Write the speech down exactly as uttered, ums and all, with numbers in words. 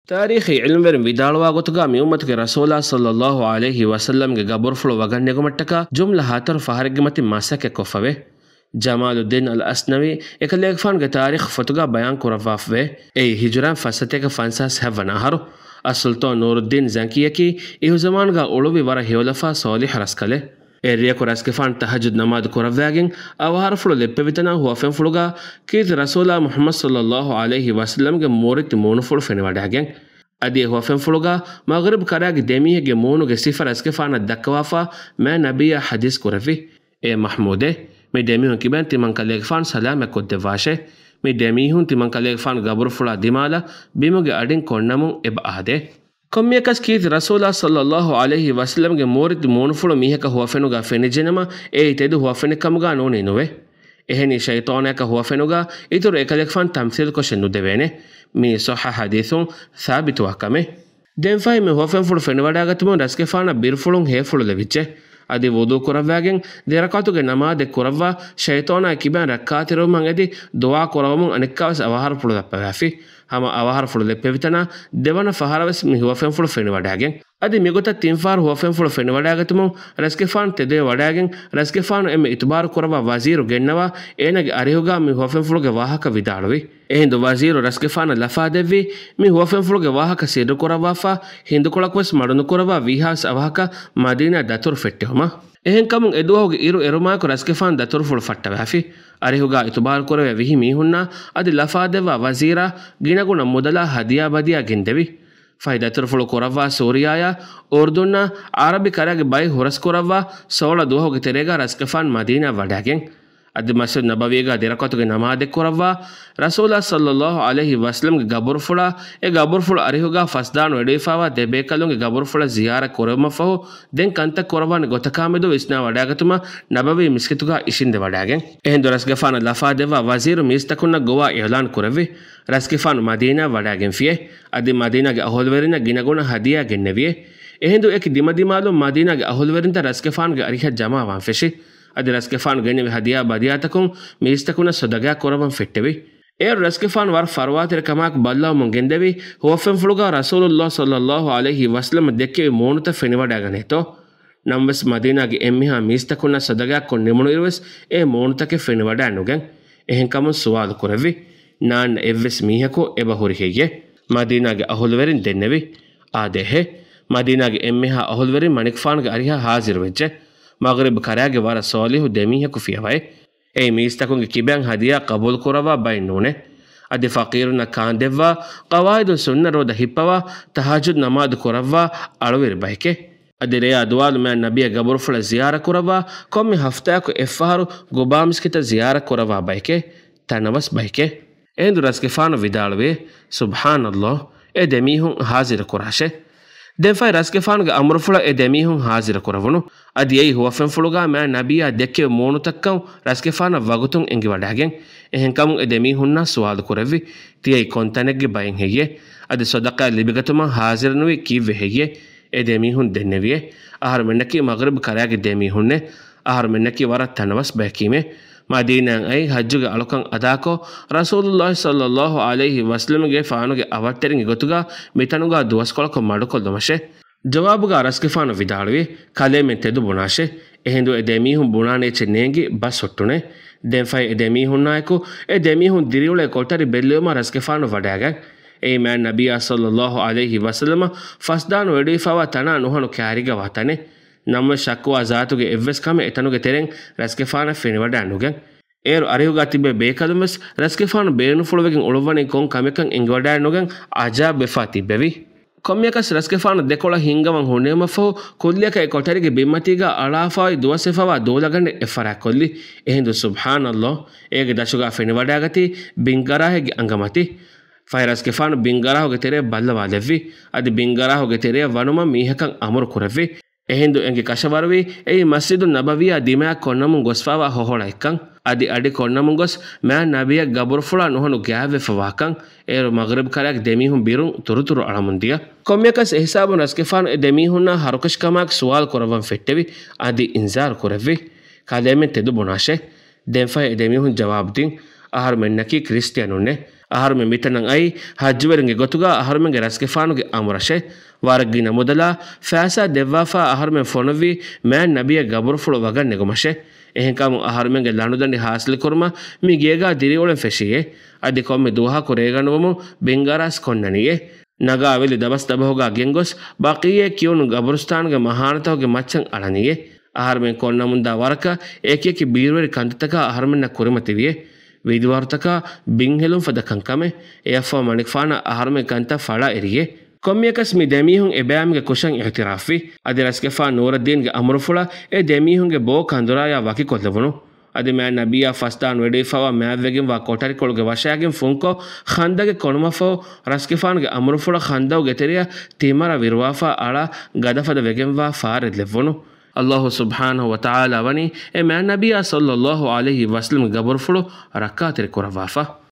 ތާރީޚީ ޢިލްމުވެރިން ވިދާޅުވާ ގޮތުގަ މި އުއްމަތުގެ ރަސޫލާ ޞައްލައްލާހު ޢަލައިހި ވަސައްލަމްގެ ގަބުރުފުޅު ވަގަށް ނެގުމަށްޓަކާ ޖުމްލަ ހަތަރު ފަހަރެއްގެ މަތިން މަސައްކަތް ކޮށްފަވޭ. ޖަމާލުއްދީން އަލް އަސްނަވީ އެކަލޭގެފާނުގެ ތާރީޚު ފޮތުގަ ބަޔާން ކުރައްވާފަވޭ. އެއީ ހިޖުރައިން ފައްސަތޭކަ ފަންސާސް ހަތްވަނަ އަހަރު. އައްސުލްޠާން ނޫރުއްދީން ޒަންކީއަކީ އިހުޒަމާންގަ އުޅުއްވި ވަރަށް ހެޔޮލަފާ ޞާލިޙު ރަސްކަލެއް. އެއްރެއަކު ރަސްގެފާނު ތަހައްޖުދު ނަމާދު ކުރައްވާގެން އަވަހަރުފުޅު ލެއްޕެވިތަނާ ހުވަފެންފުޅުގަ ކީރިތި ރަސޫލާ މުޙައްމަދު ޞައްލައްލާހު ޢަލައިހި ވަސައްލަމްގެ މޫރިތި މޫނުފުޅު ފެނިވަޑާގެން. އަދި އެ ހުވަފެންފުޅުގަ މަޣްރިބް ކަރާގެ ދެމީހެއްގެ މޫނުގެ ސިފަ ރަސްގެފާނަށް ދައްކަވާފަ މާތް ނަބިއްޔާ ޙަދީޘް ކުރެއްވި. އޭ މަޙްމޫދޭ! މި ދެމީހުން ކިބައިން ތިމަން ކަލޭގެފާނު ސަލާމަތް ކޮށްދެއްވާށޭ. މި ދެމީހުން ތިމަން ކަލޭގެފާނު ގަބުރުފުޅާ ދިމާލަށް ބިމުގެ އަޑިން ކޮންނަމުން އެބަ އާދޭ. ކޮންމެއަކަސް ކީރިތި ރަސޫލާ ޞައްލައްލާހު ޢަލައިހި ވަސައްލަމްގެ މޫރިތި މޫނުފުޅު މީހަކަށް ހުވަފެނުގަ ފެނިޖެނަމަ އެއީ ތެދު ހުވަފެނެއްކަމުގަ ނޫނީ ނުވޭ. އެހެނީ ޝައިޠާނާއަކަށް ހުވަފެނުގަ އިތުރު އެކަލެކެފާން ތަމްސީލްކޮށެއް ނުދެވޭނެ. މިއީ ޞައްޙަ ޙަދީޘުން ސާބިތުވާ ކަމެއް. ދެންފަހެ މި ހުވަފެންފުޅު ފެނިވަޑާގަތުމުން ރަސްގެފާނަށް ބިރުފުޅުން ހޭފުޅު ލެވިއްޖެ. އަދި ވުޟޫ ކުރައްވާގެން ދެރަކާތުގެ ނަމާދެއް ކުރައްވާ ޝައިޠާނާ ކިބައިން ރައްކާތެރިވުމަށް އެދި ދުޢާ ކުރައްވަމުން އަނެއްކާވެސް އަވަހަރުފުޅު ލައްޕަވާފި. ހަމަ އަވަހަރުފުޅު ލެއްޕެވިތަނާ ދެވަނަ ފަހަރަށްވެސް މި ހުވަފެންފުޅު ފެނިވަޑާގެން. އަދި މިގޮތަށް ތިންފަހަރު ހުވަފެންފުޅު ފެނިވަޑާގަތުމުން ރަސްގެފާނު ތެދުވެ ވަޑާގެން ރަސްގެފާނު އެންމެ އިތުބާރު ކުރައްވާ ވަޒީރު ގެންނަވާ އޭނަގެ އަރިހުގަ މި ހުވަފެންފުޅުގެ ވާހަކަ ވިދާޅުވި. އެހިނދު ވަޒީރު ރަސްގެފާނަށް ލަފާ ދެއްވީ މި ހުވަފެންފުޅުގެ ވާހަކަ ސިއްރު ކުރައްވާފަ ހިނދުކޮޅަކުވެސް މަޑުނުކުރައްވާ ވީހާވެސް އަވަހަކަށް މަދީނާ ދަތުރު ފެއްޓެވުމަށް. އެހެންކަމުން އެދުވަހުގެ އިރު އެރުމާއެކު ރަސްގެފާނު ދަތުރުފުޅު ފައްޓަވާފި. އަރިހުގަ އިތުބާރު ކުރެވޭ ވިހި މީހުންނާ އަދި ލަފާ ދެއްވާ ވަޒީރާ ގިނަގުނަ މުދަލާ ހަދިޔާ ބަދިޔާ ގެންދެވި. ފަހެ ދަތުރުފުޅު ކުރައްވާ ސޫރިޔާޔާ އުރުދުންނާ އަރަބި ކަރާގެ ބައެއް ހުރަސް ކުރައްވާ ސޯޅަ ދުވަހުގެ ތެރޭގަ ރަސްގެފާން މަދީނާ ވަޑާގެން. އަދި މަސްޖިދު ނަބަވީގަ ދެރަކާތުގެ ނަމާދެއް ކުރައްވާ ރަސޫލާ ޞައްލައްލާހު ޢަލައިހި ވަސައްލަމްގެ ގަބުރުފުޅާ އެ ގަބުރުފުޅު އަރިހުގަ ފަސްދާނު ވެޑިވެފާވާ ދެބޭކަލުންގެ ގަބުރުފުޅަށް ޒިޔާރަތް ކުރެވުމަށްފަހު ދެން ކަންތައް ކުރައްވާނެ ގޮތަކާމެދު ވިސްނާ ވަޑާގަތުމަށް ނަބަވީ މިސްކިތުގަ އިށީނދެ ވަޑާގެން. އެހިނދު ރަސްގެފާނަށް ލަފާ ދެއްވާ ވަޒީރު މީސްތަކުންނަށް ގޮވާ އިޢުލާން ކުރެއްވި. ރަސްގެފާނު މަދީނާ ވަޑާގެންފިޔޭ. އަދި މަދީނާގެ އަހުލުވެރިންނަށް ގިނަގުނަ ހަދިޔާ ގެންނެވިޔޭ. އެހިނދު އެކި ދިމަދިމާލުން މަދީނާގެ އަހުލުވެރިންތައް ރަސްގެފާނުގެ އަރިހަށް ޖަމާވާން ފެށި. އަދި ރަސްގެފާނު ގެނެވި ހަދިޔާ ބަދިޔާތަކުން މީސްތަކުންނަށް ޞަދަގާ ކުރައްވަން ފެއްޓެވި. އޭރު ރަސްގެފާނު ވަރަށް ފަރުވާތެރިކަމާއެކު ބައްލަވަމުން ގެންދެވި ހުވަފެންފުޅުގަ ރަސޫލުﷲ ޞައްލައްލާހު ޢަލައިހި ވަސައްލަމަ ދެއްކެވި މޫނުތައް ފެނިވަޑާގަނޭތޯ. ނަމަވެސް މަދީނާގެ އެންމެހާ މީސްތަކުންނަށް ޞަދަގާކޮށް ނިމުނުއިރުވެސް އެ މޫނުތަކެއް ފެނިވަޑާ ނުގެން. އެހެންކަމުން ސުވާލު ކުރެއްވި. ނާންނަ އެއްވެސް މީހަކު އެބަ ހުރި ހެއްޔޭ؟ މަދީނާގެ އަހުލުވެރިން ދެންނެވި. އާދޭހޭ. މަދީނާގެ އެންމެހާ އަހުލުވެރިން މަނިކުފާނުގެ އަރިހަށް ހާޒިރުވެއްޖެ. މަޣްރިބް ކަރާގެ ވަރަށް ޞާލިޙު ދެމީހަކު ފިޔަވައި. އެއީ މީސްތަކުންގެ ކިބައިން ހަދިޔާ ޤަބޫލު ކުރައްވާ ބައެއް ނޫނޭ. އަދި ފަޤީރުންނަށް ކާންދެއްވާ، ޤަވާއިދުން ސުންނަ ރޯދަ ހިއްޕަވާ، ތަހައްޖުދު ނަމާދު ކުރައްވާ އަޅުވެރި ބައެކޭ. އަދި ރެޔާ ދުވާލު މާތް ނަބިއްޔާ ގަބުރުފުޅަށް ޒިޔާރަ ކުރައްވާ، ކޮންމެ ހަފްތާއަކު އެއްފަހަރު ގުބާ މިސްކިތަށް ޒިޔާރަ ކުރައްވާ ބައެކޭ. ތަނަވަސް ބައެކޭ. އެހިނދު ރަސްގެފާނު ވިދާޅުވޭ، ސުބްޙާނައްލާހް، އެ ދެމީހުން ހާޒިރު ކުރާށޭ. ދެންފަހެ ރަސްގެފާނުގެ އަމުރުފުޅަށް އެ ދެމީހުން ހާޒިރު ކުރެވުނު. އަދި އެއީ ހުވަފެންފުޅުގަ މާތް ނަބިއްޔާ ދެއްކެވި މޫނުތައްކަން ރަސްގެފާނަށް ވަގުތުން އެނގިވަޑާގެން. އެހެންކަމުން އެ ދެމީހުންނާ ސުވާލު ކުރެއްވި، ތިޔައީ ކޮންތަނެއްގެ ބައެއް ހެއްޔޭ؟ އަދި ޞަދަޤާތް ލިބިގަތުމަށް ހާޒިރުނުވީ ކީއްވެ ހެއްޔޭ؟ އެ ދެމީހުން ދެންނެވިއޭ. އަހަރުމެންނަކީ މަޣްރިބް ކަރާގެ ދެމީހުންނޭ. އަހަރުމެންނަކީ ވަރަށް ތަނަވަސް ބަޔަކީމޭ. މަދީނާއަށް އައި ޙައްޖުގެ އަޅުކަން އަދާކޮށް، ރަސޫލުﷲ ޞައްލައްލާހު ޢަލައިހި ވަސައްލަމްގެފާނުގެ އަވަށްތެރިންގެ ގޮތުގަ މިތަނުގަ ދުވަސްކޮޅަކު މަޑުކޮށްލުމަށޭ. ޖަވާބުގަ ރަސްގެފާނު ވިދާޅުވި، ކަލޭމެން ތެދު ބުނާށޭ. އެހިނދު އެ ދެމީހުން ބުނާނެ އެއްޗެއް ނޭނގި ބަސް ހުއްޓުނޭ. ދެންފަހެ އެ ދެމީހުންނާއެކު އެ ދެމީހުން ދިރިއުޅޭ ކޮޓަރި ބެއްލެވުމަށް ރަސްގެފާނު ވަޑާގަތް. އެއީ މާތް ނަބިއްޔާ ޞައްލައްލާހު ޢަލައިހި ވަސައްލަމަ ފަސްދާނު ވެޑިވެފަވާ ތަނާ ނުހަނު ކާރިގަ ވާ ތަނެއް. ނަމަވެސް ޝައްކުވާ ޒާތުގެ އެއްވެސް ކަމެއް އެތަނުގެ ތެރެއިން ރަސްގެފާނަށް ފެނިވަޑާ ނުގެން. އޭރު އަރިހުގަ ތިއްބެވި ބޭކަލުން ވެސް ރަސްގެފާނު ބޭނުންފުޅުވެގެން އުޅުއްވަނީ ކޮން ކަމެއްކަން އެނގިވަޑާ ނުގެން އަޖާބްވެފާ ތިއްބެވި. ކޮންމެއަކަސް ރަސްގެފާނު ދެކޮޅަށް ހިންގަވަން ހުންނެވުމަށްފަހު ކުއްލިއަކަށް އެ ކޮޓަރިގެ ބިންމަތީގަ އަޅާފައި ދުވަސްވެފަވާ ދޫލަގަނޑެއް އެއްފަރާތްކޮށްލި. އެހިނދު ސުބްޙާނައްލާހް، އޭގެ ދަށުގަ ފެނިވަޑާގަތީ ބިންގަރާހެއްގެ އަނގަމަތި. ފަހެ ރަސްގެފާނު ބިންގަރާހުގެ ތެރެއަށް ބައްލަވާލެއްވި. އަދި ބިންގަރާހުގެ ތެރެއަށް ވަނުމަށް މީހަކަށް އަމުރު ކުރެއްވި. އެހިނދު އެނގި ކަށަވަރުވީ އެއީ މަސްޖިދު ނަބަވީއާ ދިމާއަށް ކޮންނަމުން ގޮސްފާވާ ހޮހޮޅައެއްކަން. އަދި އަޑި ކޮންނަމުން ގޮސް މާތް ނަބިއްޔާ ގަބުރުފުޅާ ނުހަނު ގާތްވެފަވާކަން. އޭރު މަޣްރިބް ކަރާގެ ދެމީހުން ބިރުން ތުރުތުރު އަޅަމުން ދިޔަ. ކޮންމެއަކަސް އެހިސާބުން ރަސްގެފާނު އެ ދެމީހުންނާ ހަރުކަށިކަމާއެކު ސުވާލު ކުރައްވަން ފެއްޓެވި. އަދި އިންޒާރު ކުރެއްވި. ކަލޭމެން ތެދު ބުނާށޭ. ދެންފަހެ އެ ދެމީހުން ޖަވާބު ދިން. އަހަރުމެންނަކީ ކްރިސްޓިއަނުންނޭ. އަހަރުމެން މިތަނަށް އައީ ޙައްޖުވެރިންގެ ގޮތުގަ އަހަރުމެންގެ ރަސްގެފާނުގެ އަމުރަށޭ. ވަރަށް ގިނަ މުދަލާ ފައިސާ ދެއްވާފަ އަހަރުމެން ފޮނުއްވީ މާތް ނަބިއްޔާ ގަބުރުފުޅު ވަގަށް ނެގުމަށޭ. އެހެންކަމުން އަހަރުމެންގެ ލަނޑުދަނޑި ޙާޞިލުކުރުމަށް މި ގޭގާ ދިރިއުޅެން ފެށިއޭ. އަދި ކޮންމެ ދުވަހަކު ރޭގަނޑުވުމުން ބިންގާރާސް ކޮންނަނީއޭ. ނަގާ އަވިލި ދަބަސް ދަބަހުގާ ގެންގޮސް ބަޤީޢޭ ކިޔުނު ގަބުރުސްތާނުގެ މަހާނަތަކުގެ މައްޗަށް އަޅަނީއޭ. އަހަރުމެން ކޮންނަމުންދާ ވަރަކަށް އެކިއެކި ބީރުވެރި ކަންތައްތަކާ އަހަރުމެންނަށް ކުރިމަތިވިއޭ. ވިދުވަރުތަކާ ބިން ހެލުން ފަދަ ކަންކަމެއް. އެއަށްފަހު މަނިކުފާނަށް އަހަރުމެން ކަންތައް ފަޅާ އެރިއޭ. ކޮންމެއަކަސް މި ދެމީހުން އެބައިމީހުންގެ ކުށަށް އިޢުތިރާފްވި. އަދި ރަސްގެފާން ނޫރައްދީންގެ އަމުރުފުޅަށް އެ ދެމީހުންގެ ބޯ ކަނދުރާޔާ ވަކިކޮށްލެވުނު. އަދި މާތް ނަބިއްޔާ ފަސްދާން ވެޑިވެފައިވާ މާތްވެގެންވާ ކޮޓަރިކޮޅުގެ ވަށާގެން ފުންކޮށް، ޚަންދަގެއް ކޮނުމަށްފަހު، ރަސްގެފާނުގެ އަމުރުފުޅަށް ޚަންދަގުގެ ތެރެއަށް ތިމަރަށް ވިރުވާފަ އަޅާ ގަދަފަދަ ވެގެންވާ ފާރެއް ލެއްވުނު. ﷲ ސުބްޙާނަހޫ ވަތަޢާލާ ވަނީ އެ މާތް ނަބިއްޔާ ޞައްލައްލާހު ޢަލައިހި ވަސައްލަމްގެ ގަބުރުފުޅު ރައްކާތެރި ކުރައްވާފަ.